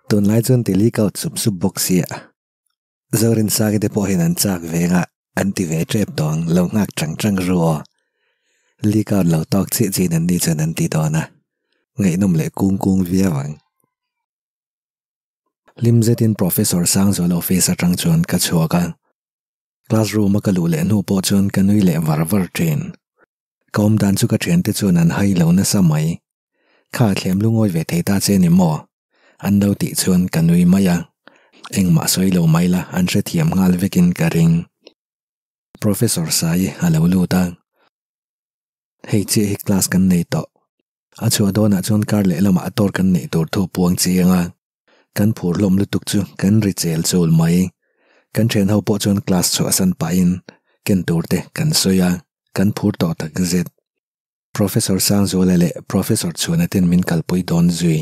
Tunlai chuan ti leak out sup sup bawk sia. Zorinsangi te pawh hian an chak ve anga an ti ve tep tawh ang lo nghak chang chang ru aw. Leak out lo tawk chiah chiin an ni chuan an ti dawn a. Ngaihnawm leh kung kung viau ang. Hlim zetin Professor Sangzuala office atang chuan ka chhuak a. Classroom a ka luh leh hnu pawh chuan ka nui leh var var thin. Ka awm dan chu ka thiante chuan an hai lo nasa mai. Kha thlem lungawi ve thei ta che ni maw? An lo tih chuan ka nui mai a. Engmah sawi lo mai la an hrethiam nghal vekin ka ring. Professor Sai a lo lut a. Hei chiah hi class kan nei tawh. A chhuah dawnah chuan kar lehlamah a tawr kan neih tur thu puang chiang a, kan phur hlawm lutuk chu kan ri chel chul mai. Kan thian ho pawh chuan class chhuahsan pahin ken tur te kan sawi a, kan phur tawh tak zet. Professor Sangzuala leh Professor Chhuana ten min kalpui dawn zui.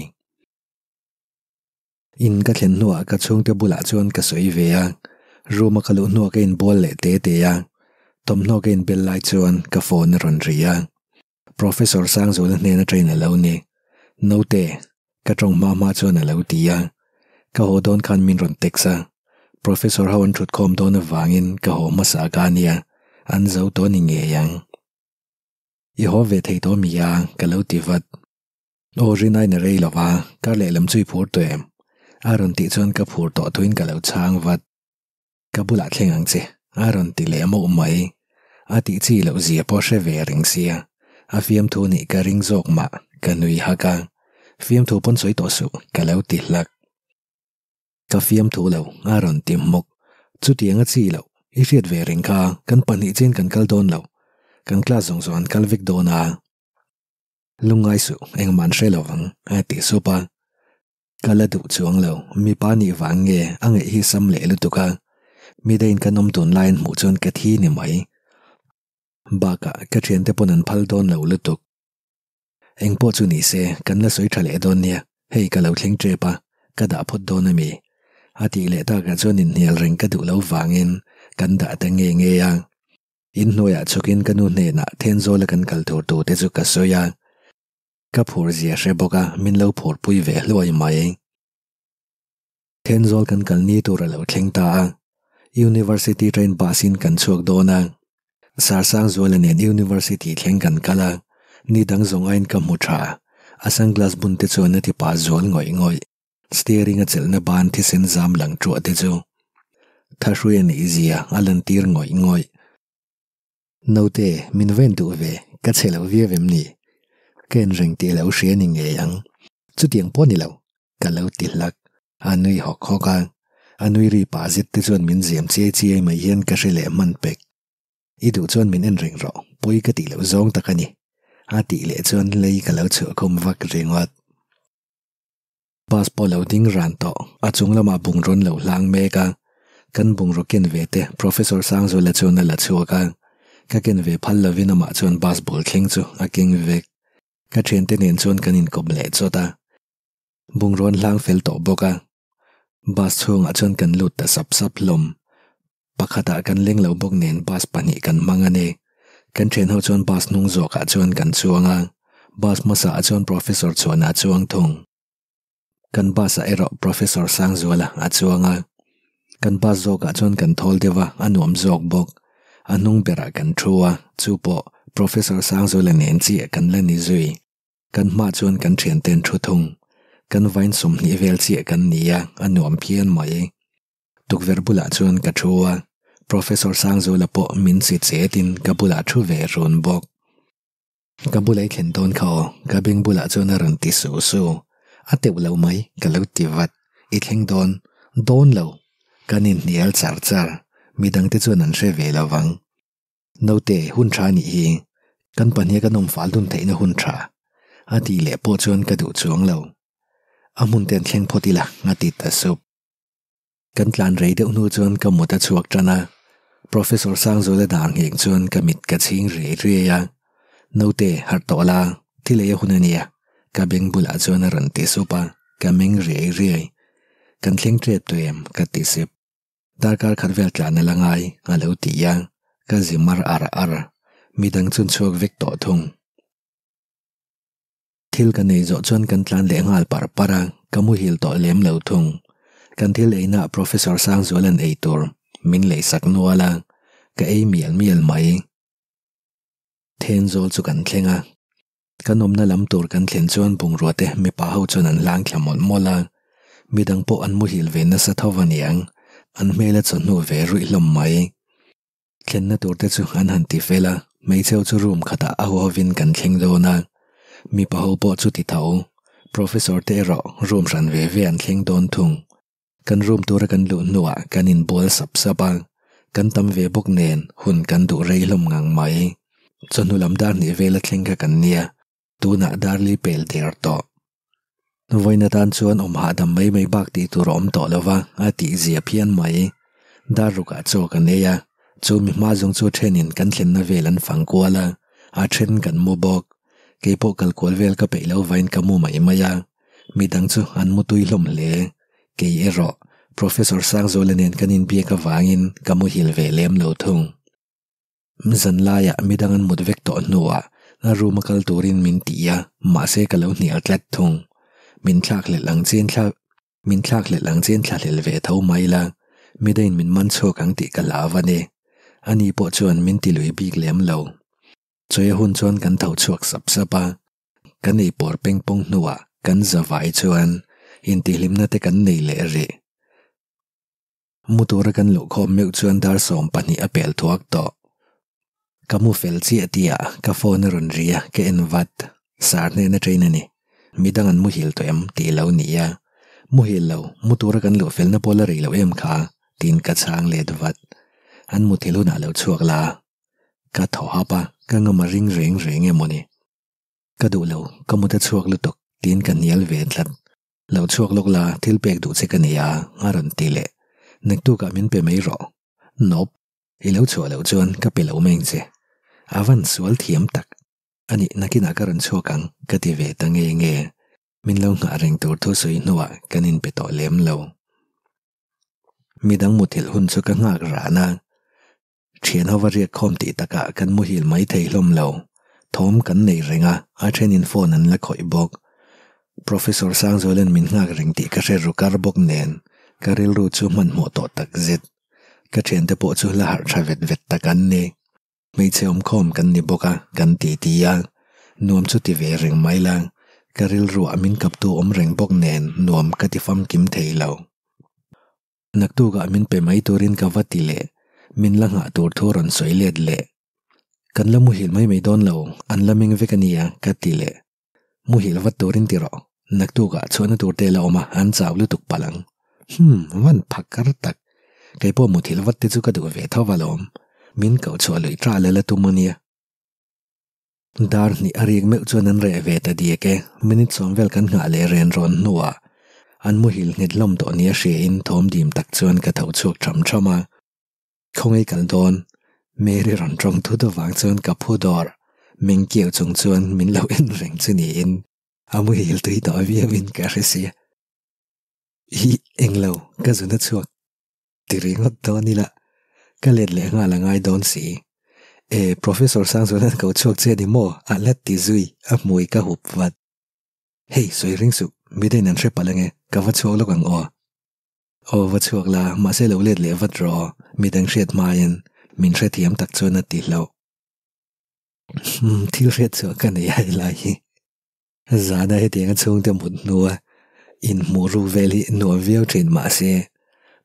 In ka thlen hnuah ka chhungte bulah chuan ka sawi ve a, room a ka luh hnuah ka inbual leh te te a, thawmhnaw ka inbel lai chuan ka phone a rawn ri a. Professor Sangzuala hnena train a lo ni. Naute, ka tawng hma hma chuan a lo ti a. Ka haw dawn khan min rawn text a. Professor ho an thut khawm dawn avangin ka haw hmasa ka ania, an zo tawh ni ngei ang. I haw ve thei tawh mi a, ka lo ti vat. Aw rinai na rei lova, kar lehlam chu i phur tawh em? A rawn tih chuan ka phur tawh thuin ka lo chhang vat. Ka bulah thleng ang che, a rawn ti leh mauh mai. A tih chi loh zia pawh hre ve reng sia, a fiamthu nih ka ring zawk mah, ka nui hak a. Fiamthu pawn sawi tawh suh, ka lo ti hlak. Ka fiamthu lo, a rawn ti hmawk. Chutiang a chi loh, i hriat ve reng kha, kan pahnih chian kan kal dawn lo. Kan class zawng zawng an kal vek dawn a. Lungngai suh, engmah an hre lo vang, a ti sup a. Ka la duh chuang lo, mipa nih vang nge a ngaih hi sam leh lutuk a, midaiin kan awm tun laiin hmuh chuan ka thi ni mai. Bakah ka thiante pawn an phal dawn lo lutuk. Engpawh chu ni se, kan la sawi tha leh dawn nia, hei ka lo thleng tep a, ka dah phawt dawn a mi? A tih leh takah chuan inhnial reng ka duh lo vangin kan dah ta nge nge a. Inhnuaiah chhukin ka nu hnenah Thenzawl a kan kal tur tur te chu ka sawi a. Ka phur zia hre bawk a, min lo phurpui ve hluai mai. Thenzawl kan kal ni tur a lo thleng ta a, University train bus in kan chhuak dawn a. Sarsangzuala nen University thleng kan kal a, ni dang zawng aiin ka hmu tha, a sunglass bun te chuan a ti pah zual ngawih ngawih. Steering a chelhna ban thisen zam lang ṭuah te chu thahrui a nih zia a lantir ngawih ngawih. Naute, min ven duh ve, ka chhe lo viau em ni? Ka en reng tih lo hria ni ngei ang. Chutiang pawh ni lo, ka lo ti hlak. A nui hawk hawk a, a nui ri pah zet te chuan min ziam chiai chiai mai hian ka hre leh hman pek. I duh chuan min en reng rawh, pawi ka tih loh zawng tak a ni. A tih leh chuan lei ka lo chhuah khum vak ringawt. Bus pawh lo ding ran tawh, a chung lamah bungrawn lo hlang mek a, kan bungraw ken ve te Professor Sangzuala chuan a la chhuak a, ka ken ve phal lovin amah chuan bus bul thleng chu a keng vek. Ka thiante nen chuan kan inkawp leh chawt a, bungrawn hlang fel tawh bawk a, bus chhungah chuan kan lut ta sap sap hlawm. Pakhatah kan leng lo bawk nen bus pahnih kan hmang a ni. Kan thian ho chuan bus hnung zawkah chuan kan chuang a, bus hmasa ah chuan Professor Chhuana a chuang thung. Kan bus ah erawh Professor Sangzuala a chuang a. Kan bus zawkah chuan kan thawl deuh a, a nuam zawk bawk. A hnung berah kan thu a, chu pawh Professor Sangzuala nen chiah kan la ni zui. Kan hmah chuan kan thianten thu thung. Kan vain 20 vel chiah kan ni a, a nuam phian mai. Tukverh bulah chuan ka thu a, Professor Sangzuala pawh min si chetin ka bulah thu ve run bawk. Ka bula i thlen dawn kha aw, ka beng bulah chuan a rawn ti su su. A teuh lo mai, ka lo ti vat. I thleng dawn? Dawn lo! Kan inhnial char char, midangte chuan an hre ve lo vang. Naute, hun tha nih hi. Kan pahnih kan awm fal dun theihna hun tha. A tih leh pawh chuan ka duh chuang lo. A hmun te an thleng phawt ila, a ti ta sup. Kan tlan rei deuh hnu chuan ka mut a chhuak tan a, Professor Sangzuala dar ngheng chuan ka mit ka chhing riai riai a, Naute, harh tawh la, thil ei a hun a nia, ka beng bulah chuan a rawn ti sup a, ka meng riai riai. Kan thleng tep tawh em? ka ti sep. Darkar khat vel tlan a la ngai, a lo ti a, ka zi mar ar ar. Midang chun chhuak vek tawh thung. Thil ka nei zawh chuan kan tlan leh nghal par par a. ka muhil tawh lem lo thung. Kan thil eina ah Professor Sangzuala'n eitur min leisak nual a, ka ei mial mial mai. Thenzawl chu kan thleng a, kan awmna lam tur kan thlen chuan bungrua te mipa ho chuan an hlang thla mawlh mawlh a, midang pawh an muhil ve nasa tho aniang, an hmel a chawhnu ve ruih hlawm mai. Thlenna tur te chu an han ti fel a, hmeichhe ho chu room khatah a huhovin kan thleng dawn a, mipa ho pawh chu ti tho, Professor te erawh room hran ve ve an thleng dawn thung. Kan room tura kan luh hnuah kan inbual sap sap a, kan tam ve bawk nen hun kan duh rei hlawm ngang mai. Chawhnu lam dar hnih vela thleng kha kan nia, tunah darli pel der tawh. Vawiin atan chuan awm hahdam mai mai bak tih tur a awm tawh lo va, a tih zia phian mai. Dar rukah chaw kan ei a, chu mi hma zawng chu thenin kan thlenna vel an fang kual a, a then kan mu bawk. Keipawh kal kual vel ka peih lo vain ka mu mai mai a, midang chu an mu tui hlawm hle. Kei erawh Professor Sangzuala nen kan inbiak avangin ka muhil ve lem lo thung. Zan laiah midang an mut vek tawh hnuah a room a kal turin min ti a, mahse ka lo hnial tlat thung. Min thlak hlelh ang chian thlak min thlak hlelh ang chian thla hlel ve tho mai la, midain min man chhuak ang tih ka hlau a ni. Ani pawh chuan min ti lui bik lem lo. Chawi a hun chuan kan tho chhuak sap sap a, kan ei pawr peng pawng hnuah kan za vai chuan intihhlimna te kan nei leh rih. Mu tura kan luh khawm meuh chuan dar 20 a pel thuak tawh. Ka mu fel chiah tihah ka phone a rawn ri a, ka en vat. Sar hnena train a ni. Midang an muhil tawh em tih lo ni a. Muhil lo, mu tura kan luh felna pawh la rei loh em kha, tiin ka chhang let vat. An muthilh hunah lo chhuak la. Ka thaw hap a, ka ngam a ring reng reng emaw ni. Ka duh lo, ka mut a chhuak lutuk, tiin ka hnial ve tlat. Lo chhuak lawk la, thil pek duh che ka nei a, a rawn ti leh. Naktukah min pe mai rawh. Nope. I lo chhuah loh chuan ka pe lo mai ang che. A van sual thiam tak. A nih, nakinah ka rawn chhuak ang, ka ti ve ta nge nge. Min lo nghah reng tur thu sawi hnuah kan inpe tawh lem lo. Midang muthilh hun chu ka nghak ran a. Thian ho va riak khawm tih takah kan muhil mai thei hlawm lo. Thawm kan nei reng a, a thenin phone an la khawih bawk. Professor Sangzuala'n min nghak reng tih ka hre ru kar bawk nen, ka rilru chu hmanhmawh tawh tak zet. Ka thiante pawh chu la harh tha vet vet tak an ni. Hmeichhe awmkhawm kan ni bawk a, kan ti ti a. Nuam chu ti ve reng mai la, ka rilruah min kaptu awm reng bawk nen nuam ka ti famkim thei lo. Naktukah min pe mai turin ka va ti leh, min la nghah tur thu rawn sawi let leh. Kan la muhil mai mai dawn lo, an la meng vek a nia, ka ti leh. Muhil vat turin ti rawh, naktukah chhuahna tur te la awm a, an chau lutuk palh ang. Hmm, van phak kar tak. Kei pawh muthilh vat te chu ka duh ve tho alawm. Min koh chhuah luih ṭah leh la tum a nia. Dar hnih a rik meuh chuan an reh ve ta diak e, minute sawm vel kan nghah leh ren rawn hnuah an muhil nghet hlawm tawh nia hriain thawm dim tak chuan ka tho chhuak tham tham a. Khawngaih kal dawn, Mary rawn tawng thut avang chuan ka phu dawr, meng kiau chung chuan min lo en reng chu niin a muhil tui tawh viauin ka hre si. Ih, englo, ka zun a chhuak. Ti ringawt dawn ila, ka let leh nghal a ngai dawn si. E, Professor Sangzuala'n ko chhuak che a ni maw? A la ti zui, a hmui ka hup vat. Hei, sawi ring suh, midain an hre palh ange, ka va chhuak lawk ang aw. Aw, va chhuak la, mahse lo let leh vat rawh aw, midang hriat hmain min hrethiam tak chuan a ti hlauh. Thil hriat chhuah ka nei a helai hi. Zana hetianga chhungte mut hnua inhmuh ruk vel hi nuam viau thin mahse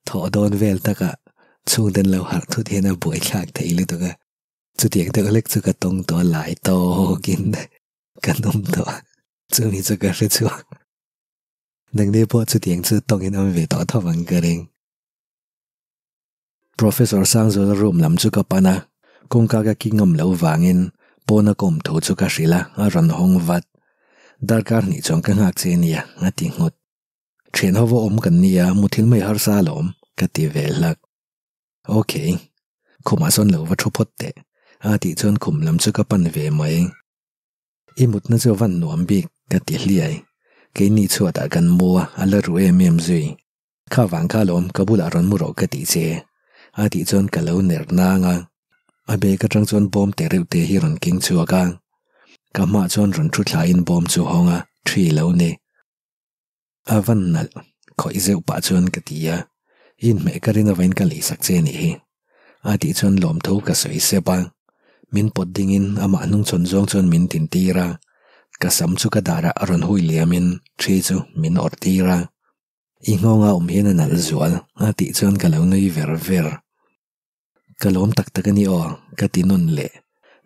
thawh dawn vel takah chhungten lo harh thut hian a buaithlak thei lutuk a, chutiang deuh hlek chu ka tawng tawh lai tawkin ka nawm tawh a, chumi chu ka hre chhuak. Nangni pawh chutiang chu tawngin awm ve tawh tho ang ka ring. Professor Sangzuala room lam chu ka pan a, kawngka ka ki ngam lo vangin pawna ka awm thu chu ka hrilh a, a rawn hawng vat. Darkar hnih chuan ka nghak che nia, a ti nghut. Thian ho va awm kan nia, muthil mai harsa alawm, ka ti ve hlak. Ok, khumah sawn lo va thu phawt teh, a tih chuan khum lam chu ka pan ve mai. I mutna chu a van nuam bik, ka ti hliai. Keini chhuatah kan mu a, a la ru em em zui. Kha vang kha lawm ka bulah rawn mu rawh ka tih che. A tih chuan ka lo ner nang a. A bag atang chuan bawm te reuh te hi rawn keng chhuak a. Ka hmaah chuan rawn thu thlaiin bawm chu hawng a, thi lo ni. A van nalh, khawih zeuh pah chuan ka ti a, i inhmeh ka rin avain ka leisak che a nih hi. A tih chuan lawmthu ka sawi sep a, min pawt dingin amah hnungchhawn zawng chuan min tintir a, ka sam chu ka darah a rawn hui liamin thi chu min awrh tir a. I nghawnga awm hian a nalh zual, a tih chuan ka lo nui ver ver. Ka lawm tak tak a ni aw, ka ti nawn leh.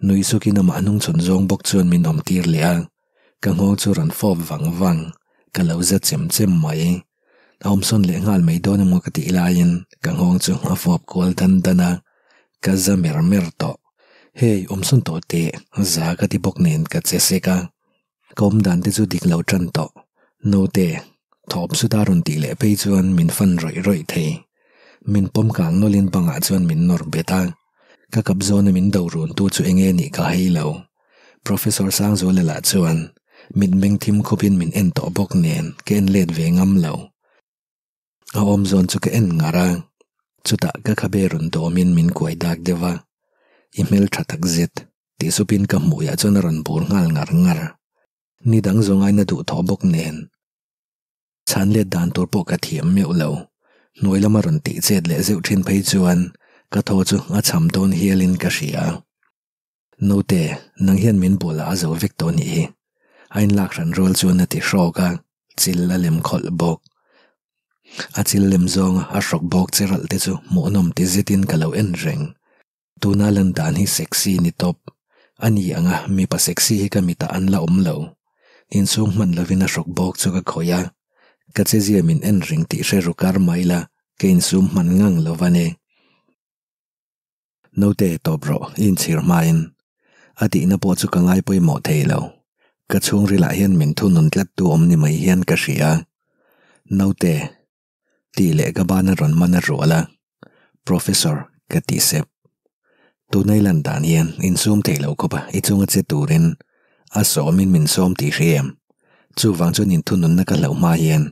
Nui sukin amah hnungchhawn zawng bawk chuan min awm tir leh a, ka nghawng chu rawn fawp vang vang, ka lo za chem chem mai. A awmsawn leh nghal mai dawn emaw ka tih laiin ka nghawng chu a fawp kual dan dan a, ka za mer mer tawh. Hey, awmsawn tawh teh, za ka ti bawk nen ka che sek a. Ka awm dan te chu dik lo tan tawh. Naute, thawp suta rawn tih leh phei chuan min fan rawih rawih thei. Min pawm kang nawlin bangah chuan min nawr bet a. Ka kap zawna min do run tu chu enge nih ka hei lo. Professor Sangzuala lah chuan mitmeng thim khupin min en tawh bawk nen ka en let ve ngam lo. A awm zawn chu ka en ngar a, chutah ka khabe rawn dawmin min kuai dak deuh a, I hmel tha tak zet tih supin ka hmuiah chuan a rawn bur nghal ngar ngar. Ni dang zawng aina duh thawh bawk nen. Chhan let dan tur pawh ka thiam meuh lo. Hnuai lama rawn tih chet leh zeuh thin phei chuan ka thaw chu a cham dawn hialin ka hria. Naute, nang hian min bual a zo vek tawh nih hi. A inlak hran rual chuan a ti hrawk a, chil a lem khawlh bawk. A chil lem zawnga a hrawk bawk che ralh te chu hmuhnawm ti zetin ka lo en reng. Tuna lan dan hi sexy ni tawp. A ni ang a, mipa sexy hi ka mitah an la awm lo. Insung hman lovin a hrawk bawk chu ka khawih a. Ka chezia min en reng tih hre ru kar mai la, ka insum hman ngang lo va ni. Naute tawp rawh, i inchhir hmain. A tihna pawh chu ka ngai pawimawh thei lo. Ka chhungrilah hian min thunun tlat tu awm ni mai hian ka hria. Naute. Tih leh ka bana rawn man a rual a, Professor, ka ti sep. Tuna i lan dan hian insum thei lo khawp a, i chunga che turin a sawmin min sawm tih hria em? Chuvang chuan inthununna ka hlauh hma hian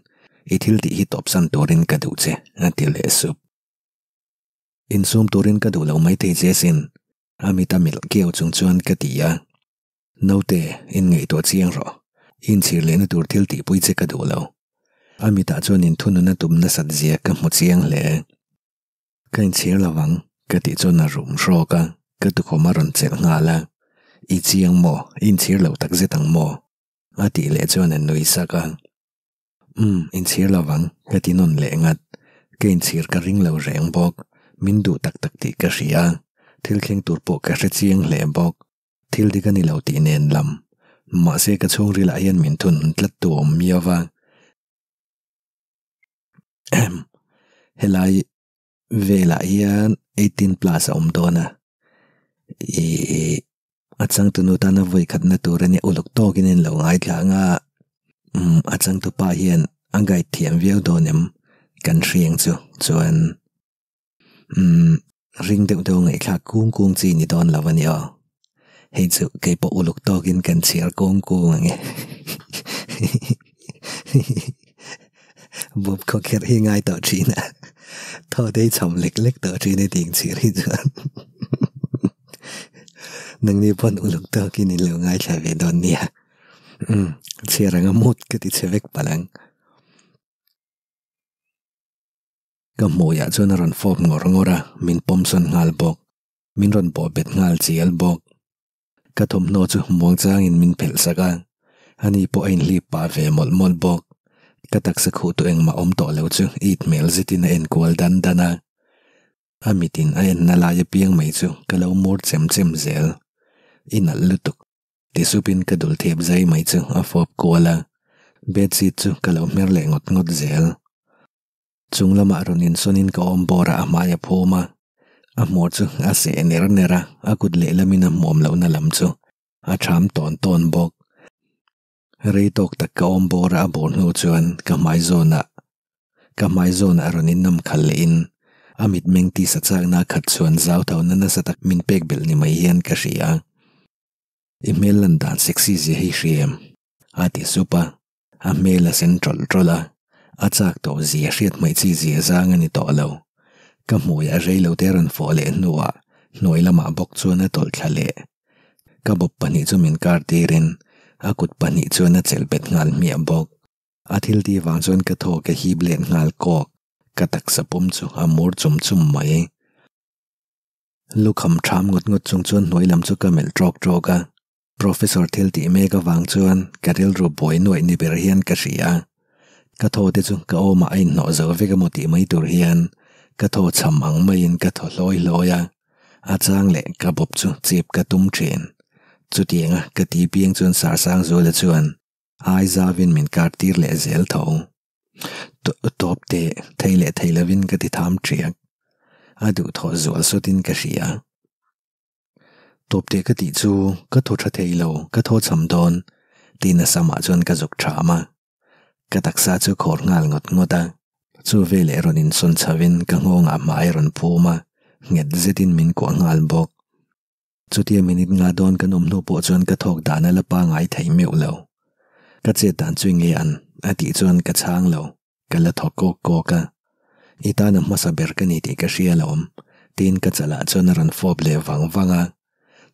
i thil tih hi tawpsan turin ka duh che, a ti leh sup. Insum turin ka duh lo mai thei che asin, a mit a milh kiau chung chuan ka ti a. Naute, inngaihtuah chiang rawh. I inchhir lehna tur thil tihpui che ka duh lo. A mitah chuan inthunun a tum nasat zia ka hmu chiang hle. Ka inchhir lo ang, ka tih chuan a rum hrawk a, ka tukhawm a rawn chelh nghal a. I chiang maw? I inchhir lo takzet ang maw? A tih leh chuan a nui sak a. Umm, inchhir lo vang, ka ti nawn leh ngat. Ka inchhir ka ring lo reng bawk. Min duh tak tak tih ka hria. Thil thleng tur pawh ka hre chiang hle bawk. Thil dik a ni lo tih nen lam. Mahse ka chhungrilah hian min thun tlat tu awm miau va. Ahem. Helai velah hian 18 plus a awm dawn a. Ih. A changtunu tana vawi khatna tur a nia uluk tawkin a inlo ngaithla ang a, umm a changtupa hian a guide thiam viau dawn em kan hriang chu chuan umm ring deuh deuh ngaihthlak kung kung chi ni dawn lo a ni aw. Hei chu kei pawh uluk tawkin kan chhiar kung kung ang e. Bawp khawkherh hi ngai tawh thin a, thaw te hi chhawm lek lek tawh thin a tih chhir hi chuan nangni pawn uluk tawkin in lo ngaithla ve dawn nia. Umm chhiar anga mut ka ti chhe vek palh ang. Ka hmuiah chuan a rawn fawp ngawr ngawr a, min pawm sawn nghal bawk. Min rawn bawh bet nghal chial bawk. Ka thawmhnaw chu muangchangin min phelh sak a, ani pawh a inhlip pah ve mawlh mawlh bawk. Ka taksa khuh tu engmah awm tawh lo chu it hmel zetin a enkual dan dan a. A mitin a enna lai apiang mai chu ka lo mur chem chem zel. I nalh lutuk. Ti supin ka dul thep zai mai chu a fawp kual a, bedsheet chu ka lo hmer leh ngawt ngawt zel. Chung lamah rawn insawnin ka awm bawrah a hmai a phum a, a hmawr chu a seh ner ner a, a kut lehlamin a hmuam lohna lam chu a ṭham tawn tawn bawk. Rei tawk tak ka awm bawrah a bawr hnu chuan ka hmai zawnah ka hmai zawnah rawn innam khal lehin a mitmeng tisa chakna a khat chuan zau tho na nasa tak min pek belh ni mai hian ka hria. I hmel lan dan sexy zia hi hria em? a ti sup a. A hmel a sen tawlh tawlh a, a chak tawh zia hriat hmaih chi zia zang a ni tawh lo. Ka hmuiah rei lo te rawn fawh leh hnuah hnuai lamah bawk chuan a tawlh thla leh. Ka bawp pahnih chu min kar tirin a kut pahnih chuan a chelh bet nghal hmiah bawk. A thil tih vang chuan ka thaw ka hip let nghal kawk, ka taksa pum chu a mur chum chum mai. Lukham ṭham ngawt ngawt chung chuan hnuai lam chu ka melh ṭawk ṭawk a, Professor thil tih mek avang chuan ka rilru buai nuaih ni ber hian ka hria. Ka thaw te chu ka awmah a inhnawh zo vek emaw tih mai tur hian ka thaw chham ang maiin ka thaw hlawi hlawi a, a chang leh ka bawp chu chip ka tum ṭhin. Chutianga ka ti piang chuan Sarsangzuala chuan ai zauvin min kar tir leh zel tho. Tawp teh, thei leh thei lovin ka ti tham ṭiak. A duhthawh zual sawtin ka hria. Tawp teh ka tih chu ka thaw tha thei lo, ka thaw cham dawn, tiin a samah chuan ka zuk ṭham a. Ka taksa chu khawr nghal ngawt ngawt a. Chu veleh rawn insawn chhovin ka nghawngah hmai a rawn phum a, nghet zetin min kuah nghal bawk. Chutia minute nga dawn kan awm hnu pawh chuan ka thawk dan a la pangai thei meuh lo. Ka chet dan chu nge an? a tih chuan ka chhang lo, ka la thawk kawk kawk a. I tan a hmasa ber ka ni tih ka hria alawm, tiin ka chalah chuan a rawn fawp leh vang vang a.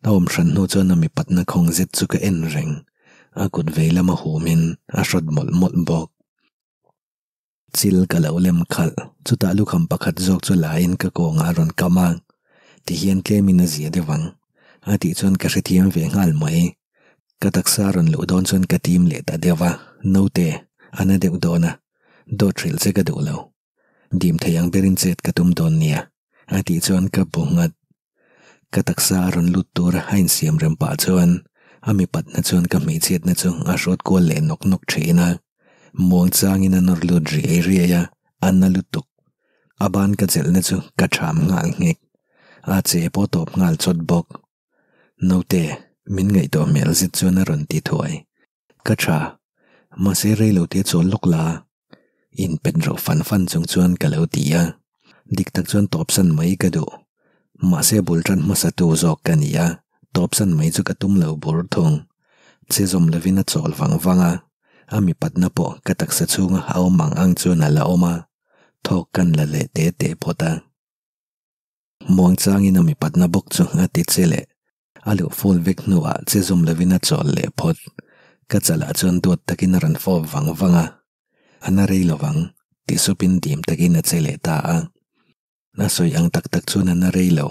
A awm hran hnu chuan a mipatna khawng zet chu ka en reng, a kut vei lama humin a hrawt mawlh mawlh bawk. Chil ka lo lem khalh, chutah lukham pakhat zawk chu la in ka kawngah a rawn kam a, tihian tlemin a zia deuh ang, a tih chuan ka hrethiam ve nghal mai. Ka taksa a rawn luh dawn chuan ka tim leh ta deuh a, naute, a na deuh dawn a, dawt hrilh che ka duh lo. Dim thei ang berin chet ka tum dawn nia, a tih chuan ka bu nghat. Ka taksa a rawn lut tur a insiam rem pah chuan a mipatna chuan ka hmeichhiatna chu a hrawt kual leh nawk nawk thin a. Muang changin a nawr lut riai riai a, a na lutuk. A ban ka chelhna chu ka ṭham nghal nghek. A che pawh tawp nghal chawt bawk. Naute, min ngaihtuah hmel zet chuan a rawn ti thuai. Ka tha. Mahse rei lo te chawl lawk la. Inpet ro fan fan chung chuan ka lo ti a. Dik tak chuan tawpsan mai ka duh. Mahse bul tan hmasa tu zawk ka ni a, tawpsan mai chu ka tum lo bur thung. Che zawm lovin a chawl vang vang a, a mipatna pawh ka taksa chhunga a awm ang ang chuan a la awm a, thawk kan la leh te te phawt a. Muangchangin a mipatna bawk chu a ti che leh. A luh full vek hnuah che zum lovin a chawl leh phawt. Ka chalah chuan duat takin a rawn fawp vang vang a. A na rei lovang, ti supin dim takin a che leh ta a. A sawi ang tak tak chuan a na rei lo.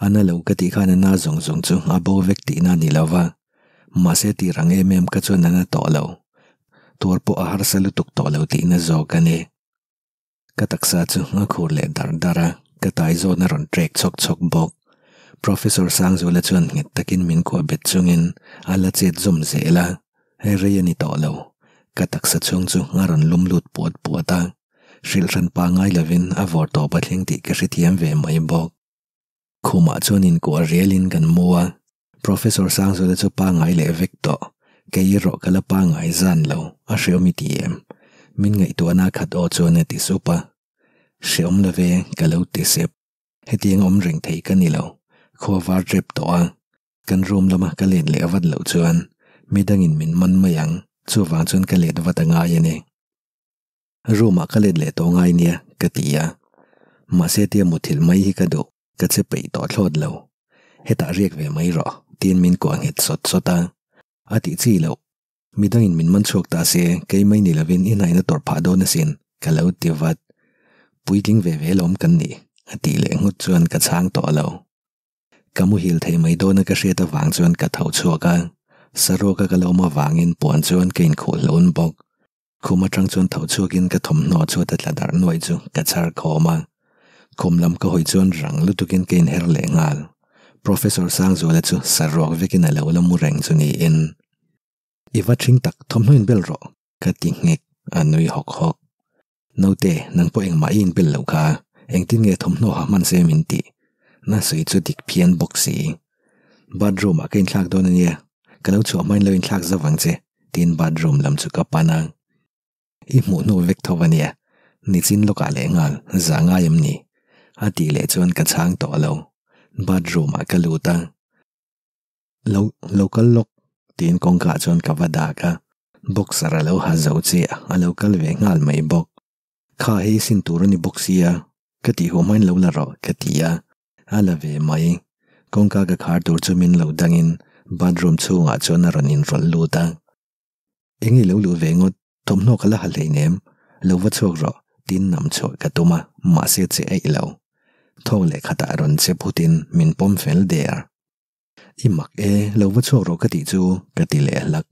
A na lo ka tih khan a na zawng zawng chu a bo vek tihna a ni lo va. Mahse tir ang em em ka chuan a na tawh lo. Tuar pawh a harsa lutuk tawh lo tihna zawk a ni. Ka taksa chu a khur leh dar dar a, ka tai zawn a rawn trek chhawk chhawk bawk. Professor Sangzuala chuan nghet takin min kuah bet chungin a la chet zawm zel a, hei rei a ni tawh lo. Ka taksa chhung chu a rawn lum lut puat puat a, hrilh hran pangai lovin a vawr tawp a thleng tih ka hrethiam ve mai bawk. Khumah chuan inkuah rialin kan mu a, Professor Sangzuala chu pangai leh vek tawh, kei erawh ka la pangai zan lo, a hreawm i ti em? Min ngaihtuahna a khat aw chuan a ti sup a. Hreawm lo ve, ka lo ti sep. Hetiang awm reng thei ka ni lo, khua var tep tawh a, kan room lama ka let leh vat loh chuan midangin min man mai ang, chuvang chuan ka let vat a ngai a ni. Room ah ka let leh tawh ngai nia, ka ti a. Mahse tia muthilh mai hi ka duh. Ka che peih tawh thlawt lo. Hetah riak ve mai rawh, tiin min kuah nghet sawt sawt a. A tih chi loh. Midangin min man chhuak ta se, kei mai ni lovin i hnaihna tawrh phah dawn asin, ka lo ti vat. Puitling ve ve lawm kan nih, a tih leh nghut chuan ka chhang tawh lo. Ka muhil thei mai dawna ka hriat avang chuan ka tho chhuak a, saruaka ka lo awm avangin puan chuan ka inkhuh hlawn bawk. Khum atang chuan tho chhuakin ka thawmhnaw chhuat a tla darh nuaih chu ka chhar khawm a. Khum lam ka hawi chuan rang lutukin ka inher leh nghal. Professor Sangzuala chu saruak vekin a lo la mu reng chu niin. I va thing tak, thawmhnaw inbel rawh, ka ti nghek, a nui hawk hawk. Naute, nang pawh engmah i inbel loh kha, engtin nge thawmhnaw ha hman se min tih? Na sawi chu dik phian bawk si. Bathroom ah ka inthlak dawn ania, ka lo chhuah hmain lo inthlak zauh ang che. Tin bathroom lam chu ka pan a, I hmuh hnu vek tho ania, nichin lawkah leh nghal za ngai em ni? A tih leh chuan ka chhang tawh lo, bathroom ah ka lut a, Lo, lo kal lawk tiin kawngka ah chuan ka va dak a, boxer a lo ha zo chiah, a lo kal ve nghal mai bawk. Kha hei sin tur a ni bawk sia, ka tih huam hmain lo la rawh ka ti a, A la ve mai. Kawngka ka khar tur chu min lo dangin bathroom chhungah chuan a rawn inrawlh lut a. Eng i lo luh ve ngawt? Thawmhnaw ka la ha hleinem, lo va chhuak rawh, tiin nam chhuah ka tum a, mahse che eih lo. Thawk leh khatah rawn che phutin min pawm fel der. I mak e, lo va chhuak rawh ka tih chu, ka ti leh hlak.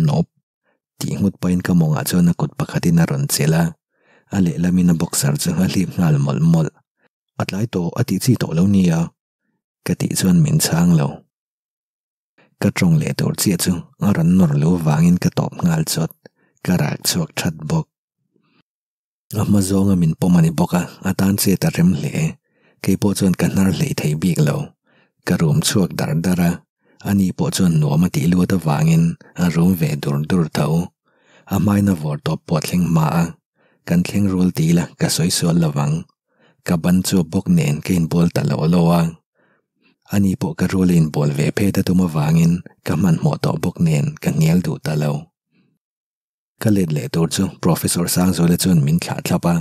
Nawp. Tih nghut pahin ka mawngah chuan a kut pakhatin a rawn chelh a, a lehlamin a boxer chu a hlip nghal mawlh mawlh. A tlai tawh a tih chi tawh lo nia, ka tih chuan min chhang lo. Ka tawng leh tur chiah chu a rawn nawr lo vangin ka tawp nghal chawt, ka rak chhuak that bawk. A hma zawnga min pawm a ni bawk a, a tan chet a rem hle. Kei pawh chuan ka hnar hlei thei bik lo. Ka rum chhuak dar dar a, ani pawh chuan nuam a tih luat avangin a rum ve dur dur tho. A hmaina vawr tawp pawh a thleng hma a, kan thleng rual ti ila ka sawi sual lo vang. Ka ban chuap bawk nen ka inbual ta lo lo a. Ani pawh ka rual a inbual ve phet a tum avangin ka hmanhmawh tawh bawk nen ka hnial duh ta lo. Ka let leh tur chu Professor Sangzuala chuan min thlah thlap a,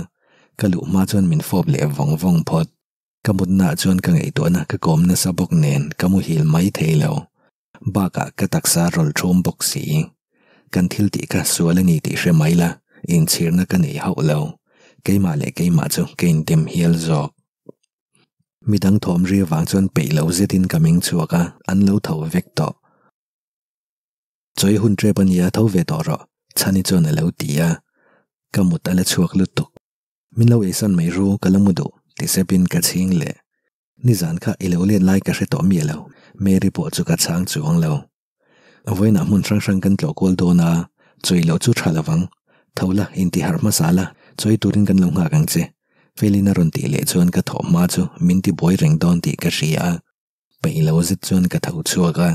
ka luh hma chuan min fawp leh vawng vawng phawt. Ka mutnaah chuan ka ngaihtuahna ka kawm nasa bawk nen ka muhil mai thei lo. Bakah ka taksa rawl thum bawk si. Kan thil tih kha sual a ni tih hre mai la, inchhirna ka nei hauh lo. Keimah leh keimah chu ka indim hial zawk. Midang thawm ri avang chuan peih lo zetin ka meng chhuak a, an lo tho vek tawh. Chawi hun trep a nia tho ve tawh rawh, Chhani chuan a lo ti a, ka mut a la chhuak lutuk. Min lo eisan mai ru, ka la mu duh, ti sepin ka chhing leh. Nizan kha i lo let lai ka hre tawh miah lo, Mary pawh chu ka chhang chuang lo. Vawiinah hmun hrang hrang kan tlawh kual dawn a, chawi loh chu tha lovang. Tho la, intiharh hmasa la, chawi turin kan lo nghak ang che. Felin a rawn tih leh chuan ka thawh hma chu min tibuai reng dawn tih ka hria a. Peih lo zet chuan ka tho chhuak a,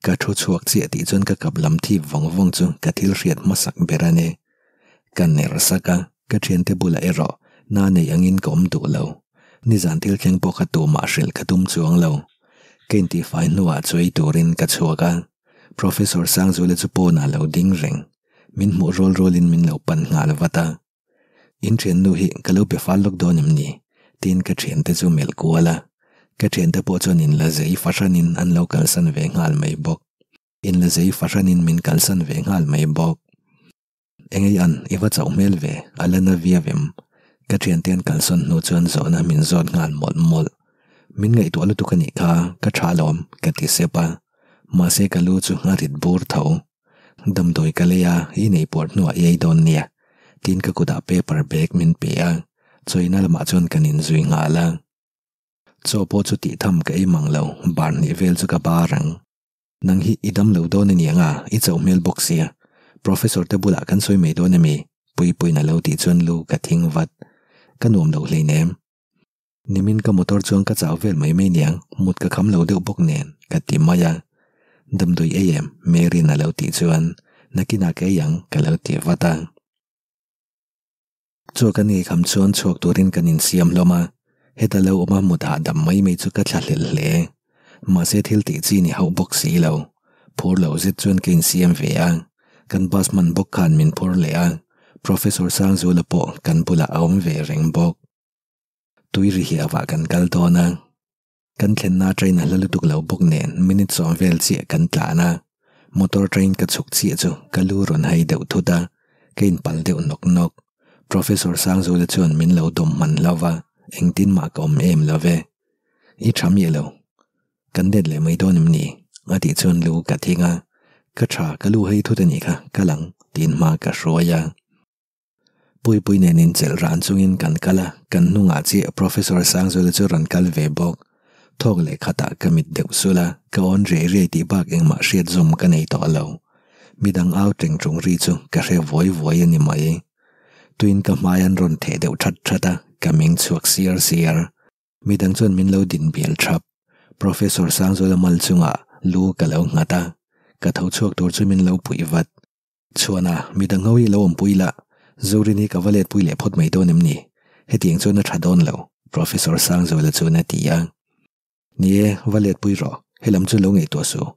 ka thu chhuak chiah tih chuan ka kap lam thip vawng vawng chu ka thil hriat hmasak ber a ni. Ka ner sak a, ka thiante bulah erawh na nei angin ka awm duh lo. Nizan thil thleng pawh kha tumah hrilh ka tum chuang lo. Ka intifai hnuah chuai turin ka chhuak a, Professor Sangzula chu pawnah lo ding reng. Min hmuh rual rualin min lo pan nghal vat a. In thiannu hi ka lo be fal lawk dawn em ni? Tiin ka thiante chu melh kual a. Ka thiante pawh chuan in la zei fahranin an lo kalsan ve nghal mai bawk. In la zei fahranin min kalsan ve nghal mai bawk. Engei an, i va chauh hmel ve, a la na viau em? Ka thiante an kalsawn hnu chuan zawhna min zawt nghal mawlh mawlh. Min ngaihtuah lutuk a nih kha, ka tha alawm, ka ti sep a. Mahse ka lu chu a rit bur tho. Damdawi ka lei a, i nei puar hnuah i ei dawn nia, tiin ka kutah paper bag min pe a, chawina lamah chuan kan inzui nghal a. Chaw pawh chu tih tham ka ei mang lo, bar hnih vel chu ka bar ang. Nang hi i dam lo dawn a niang a, i chauh hmel bawk sia. Professor te bulah kan sawi mai dawn ami? Puipuiin a lo tih chuan lu ka thing vat. Ka nuam lo hleinem. Nimin ka motor chuan ka chau vel mai mai niang, mut ka kham lo deuh bawk nen, ka ti mai a. Damdawi ei em? Mary'n a lo tih chuan, Nakinah ka ei ang, ka lo ti vat a. Chaw kan ei kham chuan chhuak turin kan insiam hlawm a, heta lo awma mut hahdam mai mai chu ka thlahlel hle. Mahse thil tih chi ni hauh bawk si lo. Phur loh zet chuan ka insiam ve a, kan bus hman bawk khan min phur leh a, Professor Sangzula pawh kan bulah a awm ve reng bawk. Tui ri hi avah kan kal dawn a, kan thlenna train a hla lutuk lo bawk nen minute sawm vel chiah kan tlan a, motor train ka chhuk chiah chu ka lu rawn hai deuh thut a, ka inpal deuh nawk nawk. Professor Sangzula chuan min lo dawm hman hlauh va, engtin mah ka awm em lo ve. I tha miah lo. Kan let leh mai dawn em ni? A tih chuan lu ka thing a, ka tha ka lu hei thut a nih kha, kal ang tiin hma ka hruai a. Puipui nen inchelh ran chungin kan kal a, kan hnungah chiah Professor Sangzuala chu rawn kal ve bawk. Thawk leh khatah ka mit deuh sul a, ka awn riai riai tih bak engmah hriat zawm ka nei tawh lo. Midang au teng tung ri chu ka hre vuai vuai a ni mai. Tuin ka hmai an rawn theh deuh that that a, ka meng chhuak siar siar. Midang chuan min lo din bial thap. Professor Sangzuala mal chungah lu ka lo nghat a, ka tho chhuak tur chu min lo puih vat. Chhuana, midang ho hi lo awmpui la, Zorin hi ka va letpui leh phawt mai dawn em ni? Hetiang chuan a tha dawn lo, Professor Sangzuala chuan a ti a. Ni e, va letpui rawh, helam chu lo ngaihtuah suh,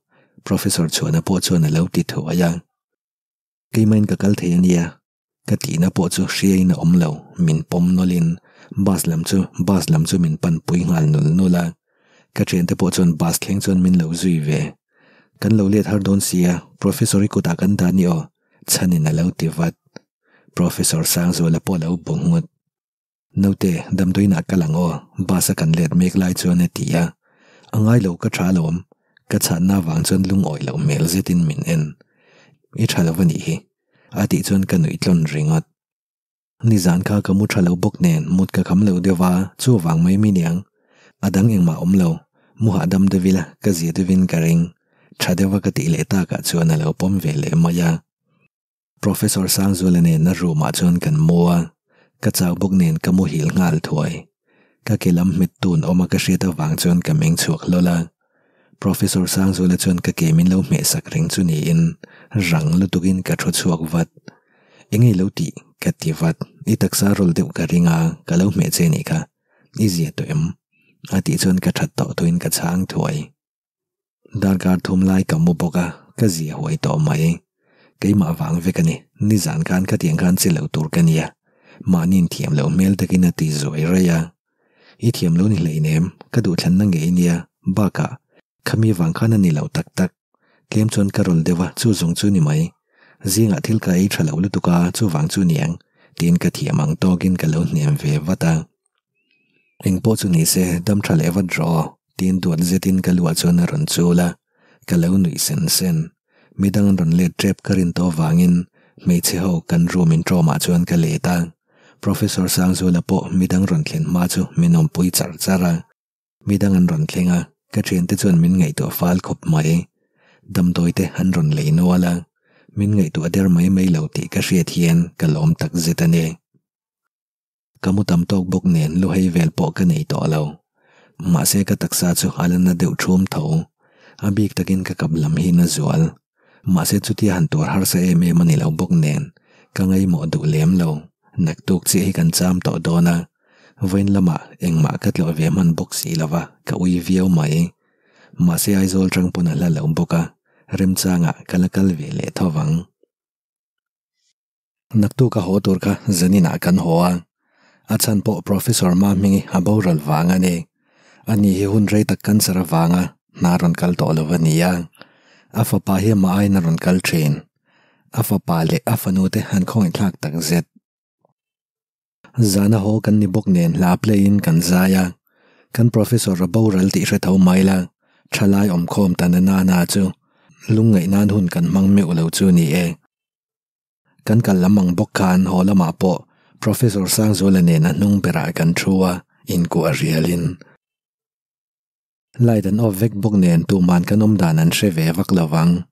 Professor Chhuana pawh chuan a lo ti thuai a. Keimahin ka kal thei a nia, ka tihna pawh chu hriain a awm lo, min pawm nawlhin bus lam chu bus lam chu min panpui nghal nul nul a. Ka thiante pawh chuan bus thleng chuan min lo zui ve. Kan lo let har dawn sia, Professor i kutah kan dah ni aw, chhanin a lo ti vat. Professor Sangzuala pawh a lo bu nghut. Naute, damdawiinah kal ang aw, bus a kan let mek lai chuan a ti a. A ngai lo ka tha alawm, ka chhanna avang chuan lungawi loh hmel zetin min en. I tha lo a nih hi, a tih chuan ka nuih tlawn ringawt. Nizan kha ka mu tha lo bawk nen mut ka kham lo deuh a, chuvang mai mi niang. A dang engmah awm lo, mu hahdam deuh ila ka zia deuhin ka ring. Tha deuha ka tih leh takah chuan a lo pawm ve leh mai a. Professor Sangzuala nen a room ah chuan kan mu a, ka chau bawk nen ka muhil nghal thuai. Ka ke lam hmet tun awm a ka hriat avang chuan ka meng chhuak hlawl a. Professor Sangzuala chuan ka ke min lo hmeh sak reng chu niin rang lutukin ka thu chhuak vat. Enge lo tih? ka ti vat. I taksa rawl deuh ka ring a, ka lo hmeh che nih kha. I zia tawh em? A tih chuan ka that tawh thuin ka chhang thuai. Darkar thum lai ka mu bawk a, ka zia huai tawh mai. Keimah vang vek a ni, nizan khan khatiang khan che lo tur ka nia. Mahniin thiam loh hmel takin a ti zuai raih a. I thiam lo ni hleinem, ka duhthlanna ngei nia, bakah khami vang khan a ni lo tak tak. Tlem chuan ka rawl deuh a, chu zawng chu ni mai. Zingah thil ka ei tha lo lutuk a, chuvang chu niang, tiin ka thiam ang tawkin ka lo hnem ve vat a. Eng pawh chu ni se, dam tha leh vat rawh aw, tiin duat zetin ka luah chuan a rawn chul a, ka lo nuih sen sen. Midang an rawn let tep ka rin tawh avangin hmeichhe ho kan room in tawmah chuan ka let a, Professor Sangzuala pawh midang rawn thlen hma chu min awmpui char char a. Midang an rawn thleng a, ka thiante chuan min ngaihtuah fal khawp mai. Damdawi te an rawn lei nual a, min ngaihtuah der mai mai lo tih ka hriat hian ka lawm takzet a ni. Ka mu tam tawk bawk nen lu hei vel pawh ka nei tawh lo. Mahse ka taksa chu a la na deuh thum tho. A bik takin ka kap lam hi na zual. Mahse chutia han tuar harsa em em a ni lo bawk nen ka ngaihmawh duh lem lo. Naktuk chiah hi kan cham tawh dawn a. Vawiin lamah engmah ka tlawh ve hman bawk si lo va, ka ui viau mai. Mahse Aizawl tang pawn a hla lo bawk a, remchangah ka la kal ve leh tho vang. Naktuk a haw tur kha zaninah kan haw a, a chhan pawh Professor Mahmingi a boral vang a ni. Ani hi hun rei tak cancer avanga hna rawn kal tawh lo a ni a, a fapa hi amah aiin a rawn kal thin. A fapa leh a fanu te an khawngaihthlak tak zet. Zana haw kan ni bawk nen hla play in kan zai a, kan Professor a boral tih hre tho mai la, thalai awmkhawm ta na nana chu lungngaih nan hun kan hmang meuh lo chu ni e. Kan kal lam ang bawk khan haw lamah pawh Professor Sangzuala nen a hnung berah kan thu a, inkuah rialin. Light an off vek bawk nen tuman kan awm dan an hre ve vak lo vang.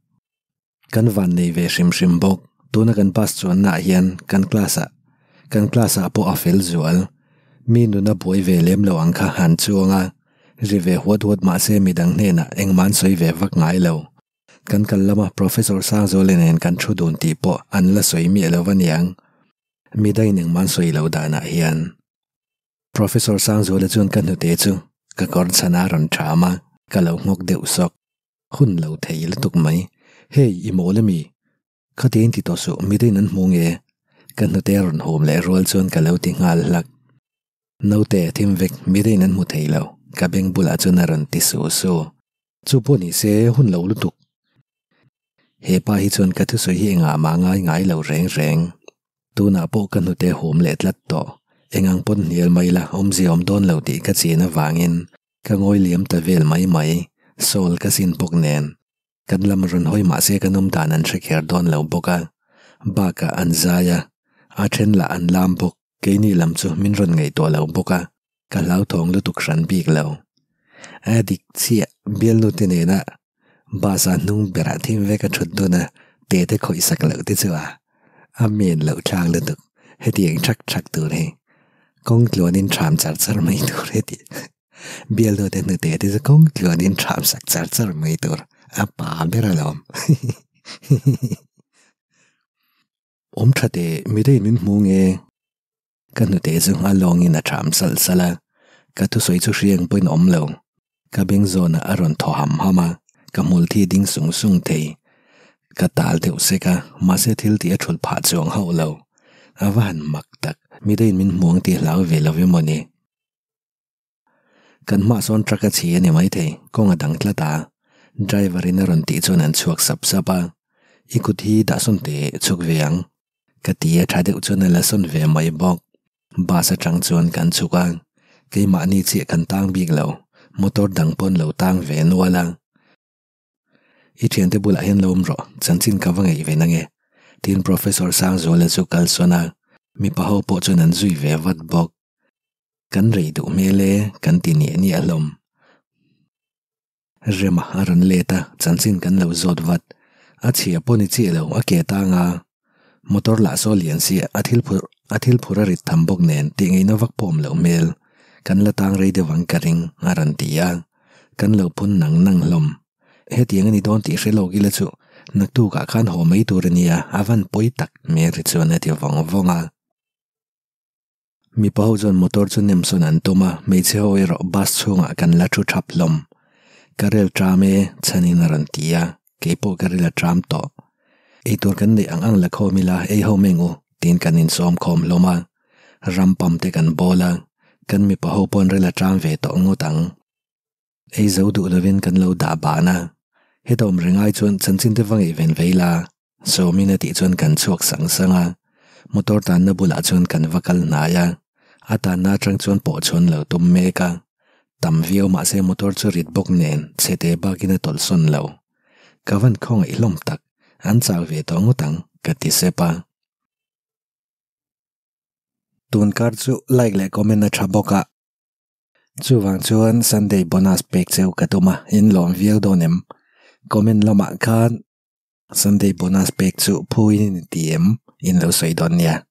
Kan van nei ve hrim hrim bawk, tuna kan bus chuanna ah hian kan class ah kan class ah pawh a fel zual. Mi nuna buai ve lem lo ang kha han chuang a, ri ve huat huat mahse midang hnenah engmah an sawi ve vak ngai lo. Kan kal lama Professor Sangzuala nen kan thu dun tih pawh an la sawi miah lo aniang. Midangin engmah an sawi loh danah hian. Professor Sangzuala chuan ka hnute chu ka kawr chhan a rawn ṭham a, ka lo nghawk deuh sawk. Hun lo thei lutuk mai. Hey, i mawl ami? Khatiang ti tawh suh, midangin an hmu nge? Ka hnute a rawn hum leh rual chuan ka lo ti nghal hlak. Naute, thim vek, midangin an hmu thei lo, ka beng bulah chuan a rawn ti su su. Chu pawh ni se, hun lo lutuk. He pa hi chuan ka thusawi hi engah mah ngai ngai lo reng reng. Tunah pawh ka hnute hum leh tlat tawh. Engang pawn hnial mai la, awmzia awm dawn lo tih ka chin avangin ka ngawi liam ta vel mai mai. Sawl ka sin bawk nen. Kan lam rawn hawi mah se kan awm dan an hre kher dawn lo bawk a. Bakah an zai a, a then lah an lam bawk. Keini lam chu min rawn ngaihtuah lo bawk a, ka hlauthawng lutuk hran bik lo. A dik chiah, bialnu te nena bus a hnung berah thim vek a thut dun a, tete khawih sak loh te chu a a men loh thlak lutuk. Hetiang thak thak tur hi kawng tluanin ṭham char char mai tur heti. Bialnu te hnute te chu kawng tluanin ṭham sak char char mai tur a pa ber alawm. Awm tha teh, midei min hmu nge? Ka hnute chu a lawngin a ṭham salh salh a, ka thusawi chu hriang pawhin awm lo. Ka beng zawnah a rawn thaw ham ham a, ka hmul thi ding sung sung thei. Ka tal deuh sek a, mahse thil tih a thulh phah chuang hauh lo. A va han mak tak, mideiin min hmu ang tih hlau ve lo emaw ni? Kan hmah sawn truck a chhi a ni maithei, kawng a dang tlat a. Driver in a rawn tih chuan an chhuak sap sap a, I kut hi dah sawn teh chhuk ve ang. Ka ti a, tha deuh chuan a la sawn ve mai bawk. Bus atang chuan kan chhuk a, keimahni chiah kan tang bik lo, motor dang pawn lo tang ve nual a. I thiante bulah hian lo awm rawh, chanchin ka va ngaih ve nange. Tiin Professor Sangzuala chu kal sawn a, mipa ho pawh chuan an zui ve vat bawk. Kan rei duh hmel e, kan ti niah niah hlawm. Rema a rawn let a, chanchin kan lo zawt vat. A chhia pawh ni chiah lo, a ke tang a. Motor lah saw lian si a thil phurh a thil phurh a rit tham bawk nen tih ngaihna vak pawh awm loh hmel. Kan la tang rei deuh ang ka ring, a rawn ti a. Kan lo phun nang nang hlawm. Hetiang a ni dawn tih hre lawk ila chu naktukah khan haw mai tur a nia, a van pawi tak, Mary chuan a ti vawng vawng a. Mipa ho chuan motor chu nem sawn an tum a, hmeichhe ho erawh bus chhungah kan la thu thap hlawm. Ka rel tram e, chhanin a rawn ti a, keipawh ka rel a tram tawh. Eitur kan neih ang ang la khawm ila, ei ho meng u, tiin kan insawm khawm hlawm a. Ram pam te kan bawl a, kan mipa ho paw'n rel a tram ve tawh ngawt ang. Ei zo duh lovin kan lo dah ban a, heta awm reng ai chuan chanchin te va ngaihven ve ila, Sawmin a tih chuan kan chhuak sang sang a, motor tanna bulah chuan kan va kal hnai a, a tanna atang chuan pawh chhawn lo tum mek a, tam viau mahse motor chu rit bawk nen chhete bakin a tawlh sawn lo. Ka van khawngaih hlawm tak, an chau ve tawh ngawt ang, ka ti sep a. Tunkar chu like leh comment a tha bawk a. Chuvang chuan Sunday bonus pek cheu ka tum a, in lawm viau dawn em? Comment lamah khan Sunday bonus pek chu phuin in ti em? In lo sawi dawn nia.